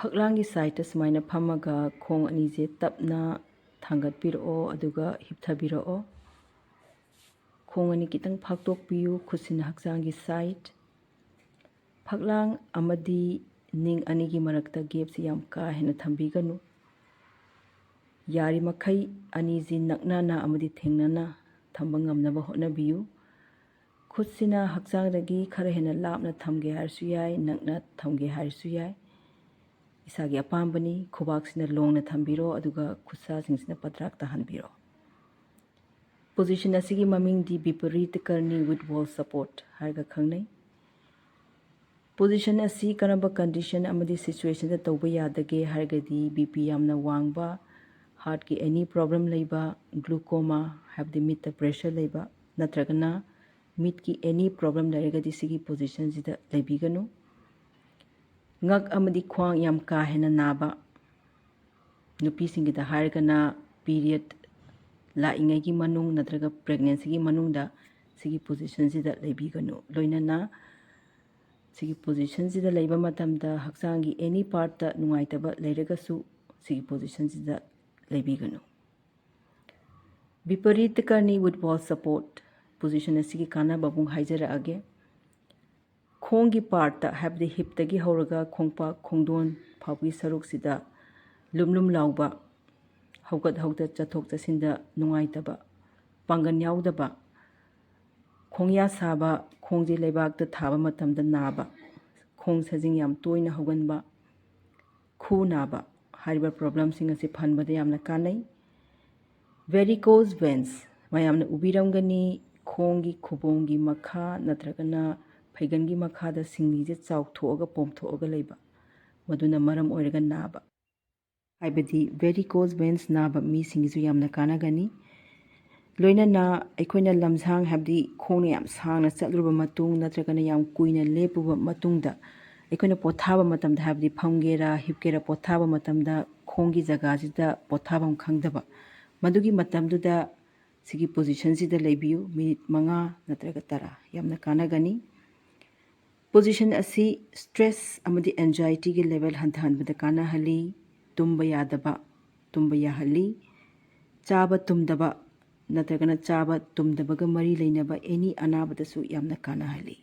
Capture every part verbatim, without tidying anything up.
ꯐꯛꯂꯥꯡꯒꯤ ꯁꯥꯏꯠꯇ ꯁꯨꯃꯥꯏꯅ ꯐꯝꯃꯒ ꯈꯣꯡ ꯑꯅꯤꯁꯦ ꯇꯞꯅ ꯊꯥꯡꯒꯠꯄꯤꯔꯛꯑꯣ, ꯑꯗꯨꯒ ꯍꯤꯞꯊꯕꯤꯔꯛꯑꯣ꯫ ꯈꯣꯡ ꯑꯅꯤ ꯈꯤꯇꯪ ꯐꯥꯛꯇꯣꯛꯄꯤꯌꯨ꯫ ꯈꯨꯠꯁꯤꯅ ꯍꯛꯆꯥꯡꯒꯤ ꯁꯥꯏꯠ꯫ ꯐꯛꯂꯥꯡ ꯑꯃꯗꯤ ꯅꯤꯡ ꯑꯅꯤꯒꯤ ꯃꯔꯛꯇ ꯒꯦꯞꯁꯤ ꯌꯥꯝ ꯀꯥ ꯍꯦꯟꯅ ꯊꯝꯕꯤꯒꯅꯨ꯫ ꯌꯥꯔꯤꯃꯈꯩ ꯑꯅꯤꯁꯤ ꯅꯛꯅꯅ ꯑꯃꯗꯤ ꯊꯦꯡꯅꯅ ꯊꯝꯕ ꯉꯝꯅꯕ ꯍꯣꯠꯅꯕꯤꯌꯨ꯫ ꯈꯨꯠꯁꯤꯅ ꯍꯛꯆꯥꯡꯗꯒꯤ ꯈꯔ ꯍꯦꯟꯅ ꯂꯥꯞꯅ ꯊꯝꯒꯦ ꯍꯥꯏꯔꯁꯨ ꯌꯥꯏ, ꯅꯛꯅ ꯊꯝꯒꯦ ꯍꯥꯏꯔꯁꯨ ꯌꯥꯏ꯫ ꯏꯁꯥꯒꯤ ꯑꯄꯥꯝꯕꯅꯤ꯫ ꯈꯨꯕꯥꯛꯁꯤꯅ ꯂꯣꯡꯅ ꯊꯝꯕꯤꯔꯣ, ꯑꯗꯨꯒ ꯈꯨꯠꯁꯥꯁꯤꯡꯁꯤꯅ ꯄꯗ꯭ꯔꯥꯛ ꯇꯥꯍꯟꯕꯤꯔꯣ꯫ ꯄꯣꯖꯤꯁꯟ ꯑꯁꯤꯒꯤ ꯃꯃꯤꯡꯗꯤ ꯕꯤꯄꯔꯤꯠ ꯀꯔꯅꯤ ꯋꯤꯠ ꯋꯣꯜ ꯁꯄꯣꯔꯠ ꯍꯥꯏꯔꯒ ꯈꯪꯅꯩ꯫ ꯄꯣꯖꯤꯁꯟ ꯑꯁꯤ ꯀꯔꯝꯕ ꯀꯟꯗꯤꯁꯟ ꯑꯃꯗꯤ ꯁꯤꯆꯨꯋꯦꯁꯟꯗ ꯇꯧꯕ ꯌꯥꯗꯒꯦ ꯍꯥꯏꯔꯒꯗꯤ, ꯕꯤ ꯄꯤ ꯌꯥꯝꯅ ꯋꯥꯡꯕ, ꯍꯥꯔꯠꯀꯤ ꯑꯦꯅꯤ ꯄ꯭ꯔꯣꯕ꯭ꯂꯦꯝ ꯂꯩꯕ, ꯒ꯭ꯂꯨꯀꯣꯃꯥ ꯍꯥꯏꯕꯗꯤ ꯃꯤꯠꯇ ꯄ꯭ꯔꯦꯁꯔ ꯂꯩꯕ, ꯅꯠꯇ꯭ꯔꯒꯅ ꯃꯤꯠꯀꯤ ꯑꯦꯅꯤ ꯄ꯭ꯔꯣꯕ꯭ꯂꯦꯝ ꯂꯩꯔꯒꯗꯤ ꯁꯤꯒꯤ ꯄꯣꯖꯤꯁꯟꯁꯤꯗ ꯂꯩꯕꯤꯒꯅꯨ꯫ ꯉꯛ ꯑꯃꯗꯤ ꯈ꯭ꯋꯥꯡ ꯌꯥꯝ ꯀꯥ ꯍꯦꯟꯅ ꯅꯥꯕ, ꯅꯨꯄꯤꯁꯤꯡꯒꯤꯗ ꯍꯥꯏꯔꯒꯅ ꯄꯤꯔꯤꯌꯠ ꯂꯥꯛꯏꯉꯩꯒꯤ ꯃꯅꯨꯡ ꯅꯠꯇ꯭ꯔꯒ ꯄ꯭ꯔꯦꯒꯅꯦꯟꯁꯤꯒꯤ ꯃꯅꯨꯡꯗ ꯁꯤꯒꯤ ꯄꯣꯖꯤꯁꯟꯁꯤꯗ ꯂꯩꯕꯤꯒꯅꯨ꯫ ꯂꯣꯏꯅꯅ ꯁꯤꯒꯤ ꯄꯣꯖꯤꯁꯟꯁꯤꯗ ꯂꯩꯕ ꯃꯇꯝꯗ ꯍꯛꯆꯥꯡꯒꯤ ꯑꯦꯅꯤ ꯄꯥꯔꯠꯇ ꯅꯨꯡꯉꯥꯏꯇꯕ ꯂꯩꯔꯒꯁꯨ ꯁꯤꯒꯤ ꯄꯣꯖꯤꯁꯟꯁꯤꯗ ꯂꯩꯕꯤꯒꯅꯨ꯫ ꯕꯤꯄꯔꯤꯠ ꯀꯔꯅꯤ ꯋꯤꯠ ꯋꯣꯜ ꯁꯄꯣꯔꯠ ꯄꯣꯖꯤꯁꯟ ꯑꯁꯤꯒꯤ ꯀꯥꯟꯅꯕ ꯑꯃꯨꯛ ꯍꯥꯏꯖꯔꯛꯑꯒꯦ꯫ ꯈꯣꯡꯒꯤ ꯄꯥꯔꯠꯇ, ꯍꯥꯏꯕꯗꯤ ꯍꯤꯞꯇꯒꯤ ꯍꯧꯔꯒ ꯈꯣꯡꯄꯥꯛ ꯈꯣꯡꯗꯣꯟ ꯐꯥꯎꯒꯤ ꯁꯔꯨꯛꯁꯤꯗ ꯂꯨꯝ ꯂꯨꯝ ꯂꯥꯎꯕ, ꯍꯧꯒꯠ ꯍꯧꯗ ꯆꯠꯊꯣꯛ ꯆꯠꯁꯤꯟꯗ ꯅꯨꯡꯉꯥꯏꯇꯕ, ꯄꯥꯡꯒꯜ ꯌꯥꯎꯗꯕ, ꯈꯣꯡꯌꯥ ꯁꯥꯕ, ꯈꯣꯡꯁꯦ ꯂꯩꯕꯥꯛꯇ ꯊꯥꯕ ꯃꯇꯝꯗ ꯅꯥꯕ, ꯈꯣꯡ ꯁꯖꯤꯡ ꯌꯥꯝ ꯇꯣꯏꯅ ꯍꯧꯒꯟꯕ, ꯈꯨ ꯅꯥꯕ, ꯍꯥꯏꯔꯤꯕ ꯄ꯭ꯔꯣꯕ꯭ꯂꯦꯝꯁꯤꯡ ꯑꯁꯤ ꯐꯍꯟꯕꯗ ꯌꯥꯝꯅ ꯀꯥꯟꯅꯩ꯫ ꯚꯦꯔꯤꯀꯣꯁ ꯚꯦꯟꯁ, ꯃꯌꯥꯝꯅ ꯎꯕꯤꯔꯝꯒꯅꯤ, ꯈꯣꯡꯒꯤ ꯈꯨꯕꯣꯝꯒꯤ ꯃꯈꯥ ꯅꯠꯇ꯭ꯔꯒꯅ ꯐꯩꯒꯟꯒꯤ ꯃꯈꯥꯗ ꯁꯤꯡꯂꯤꯁꯦ ꯆꯥꯎꯊꯣꯛꯑꯒ ꯄꯣꯝꯊꯣꯛꯑꯒ ꯂꯩꯕ, ꯃꯗꯨꯅ ꯃꯔꯝ ꯑꯣꯏꯔꯒ ꯅꯥꯕ, ꯍꯥꯏꯕꯗꯤ ꯚꯦꯔꯤꯀꯣꯁ ꯚꯦꯟꯁ ꯅꯥꯕ ꯃꯤꯁꯤꯡꯒꯤꯁꯨ ꯌꯥꯝꯅ ꯀꯥꯟꯅꯒꯅꯤ꯫ ꯂꯣꯏꯅꯅ ꯑꯩꯈꯣꯏꯅ ꯂꯝꯁꯥꯡ, ꯍꯥꯏꯕꯗꯤ ꯈꯣꯡꯅ ꯌꯥꯝ ꯁꯥꯡꯅ ꯆꯠꯂꯨꯔꯕ ꯃꯇꯨꯡ ꯅꯠꯇ꯭ꯔꯒꯅ ꯌꯥꯝ ꯀꯨꯏꯅ ꯂꯦꯞꯄꯨꯕ ꯃꯇꯨꯡꯗ, ꯑꯩꯈꯣꯏꯅ ꯄꯣꯊꯥꯕ ꯃꯇꯝꯗ, ꯍꯥꯏꯕꯗꯤ ꯐꯝꯒꯦꯔꯥ ꯍꯤꯞꯀꯦꯔꯥ, ꯄꯣꯊꯥꯕ ꯃꯇꯝꯗ ꯈꯣꯡꯒꯤ ꯖꯒꯥꯁꯤꯗ ꯄꯣꯊꯥꯐꯝ ꯈꯪꯗꯕ, ꯃꯗꯨꯒꯤ ꯃꯇꯝꯗꯨꯗ ꯁꯤꯒꯤ ꯄꯣꯖꯤꯁꯟꯁꯤꯗ ꯂꯩꯕꯤꯌꯨ꯫ ꯃꯤꯅꯤꯠ ꯃꯉꯥ ꯅꯠꯇ꯭ꯔꯒ ꯇꯔꯥ ꯌꯥꯝꯅ ꯀꯥꯟꯅꯒꯅꯤ꯫ ꯄꯣꯖꯤꯁꯟ ꯑꯁꯤ ꯁ꯭ꯇ꯭ꯔꯦꯁ ꯑꯃꯗꯤ ꯑꯦꯟꯖꯥꯏꯇꯤꯒꯤ ꯂꯦꯚꯦꯜ ꯍꯟꯊꯍꯟꯕꯗ ꯀꯥꯟꯅꯍꯜꯂꯤ꯫ ꯇꯨꯝꯕ ꯌꯥꯗꯕ, ꯇꯨꯝꯕ ꯌꯥꯍꯜꯂꯤ꯫ ꯆꯥꯕ ꯇꯨꯝꯗꯕ ꯅꯠꯇ꯭ꯔꯒꯅ ꯆꯥꯕ ꯇꯨꯝꯗꯕꯒ ꯃꯔꯤ ꯂꯩꯅꯕ ꯑꯦꯅꯤ ꯑꯅꯥꯕꯗꯁꯨ ꯌꯥꯝꯅ ꯀꯥꯟꯅꯍꯜꯂꯤ꯫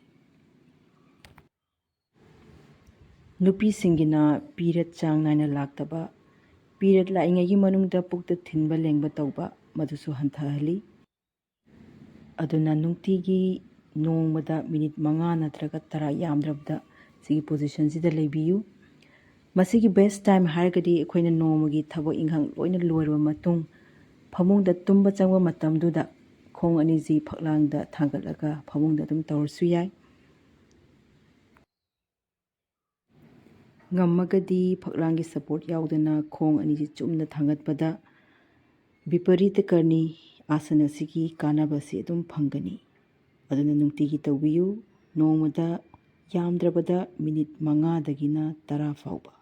ꯅꯨꯄꯤꯁꯤꯡꯒꯤꯅ ꯄꯤꯔꯤꯌꯗ ꯆꯥꯡ ꯅꯥꯏꯅ ꯂꯥꯛꯇꯕ, ꯄꯤꯔꯤꯌꯗ ꯂꯥꯛꯏꯉꯩꯒꯤ ꯃꯅꯨꯡꯗ ꯄꯨꯛꯇ ꯊꯤꯟꯕ ꯂꯦꯡꯕ ꯇꯧꯕ, ꯃꯗꯨꯁꯨ ꯍꯟꯊꯍꯜꯂꯤ꯫ ꯑꯗꯨꯅ ꯅꯨꯡꯇꯤꯒꯤ ꯅꯣꯡꯃꯗ ꯃꯤꯅꯤꯠ ꯃꯉꯥ ꯅꯠꯇ꯭ꯔꯒ ꯇꯔꯥ, ꯌꯥꯝꯗ꯭ꯔꯕꯗ ꯁꯤꯒꯤ ꯄꯣꯖꯤꯁꯟꯁꯤꯗ ꯂꯩꯕꯤꯌꯨ꯫ ꯃꯁꯤꯒꯤ ꯕꯦꯁ ꯇꯥꯏꯝ ꯍꯥꯏꯔꯒꯗꯤ ꯑꯩꯈꯣꯏꯅ ꯅꯣꯡꯃꯒꯤ ꯊꯕꯛ ꯏꯪꯈꯥꯡ ꯂꯣꯏꯅ ꯂꯣꯏꯔꯕ ꯃꯇꯨꯡ ꯐꯃꯨꯡꯗ ꯇꯨꯝꯕ ꯆꯪꯕ ꯃꯇꯝꯗꯨꯗ ꯈꯣꯡ ꯑꯅꯤꯁꯤ ꯐꯛꯂꯥꯡꯗ ꯊꯥꯡꯒꯠꯂꯒ ꯐꯃꯨꯡꯗ ꯑꯗꯨꯝ ꯇꯧꯔꯁꯨ ꯌꯥꯏ꯫ ꯉꯝꯃꯒꯗꯤ ꯐꯛꯂꯥꯡꯒꯤ ꯁꯄꯣꯔꯠ ꯌꯥꯎꯗꯅ ꯈꯣꯡ ꯑꯅꯤꯁꯤ ꯆꯨꯝꯅ ꯊꯥꯡꯒꯠꯄꯗ ꯕꯤꯄꯔꯤꯇ ꯀꯔꯅꯤ ꯑꯥꯁꯟ ꯑꯁꯤꯒꯤ ꯀꯥꯟꯅꯕ ꯑꯁꯤ ꯑꯗꯨꯝ ꯐꯪꯒꯅꯤ꯫ ꯑꯗꯨꯅ ꯅꯨꯡꯇꯤꯒꯤ ꯇꯧꯕꯤꯌꯨ꯫ ꯅꯣꯡꯃꯗ ꯌꯥꯝꯗ꯭ꯔꯕꯗ ꯃꯤꯅꯤꯠ ꯃꯉꯥꯗꯒꯤꯅ ꯇꯔꯥ ꯐꯥꯎꯕ꯫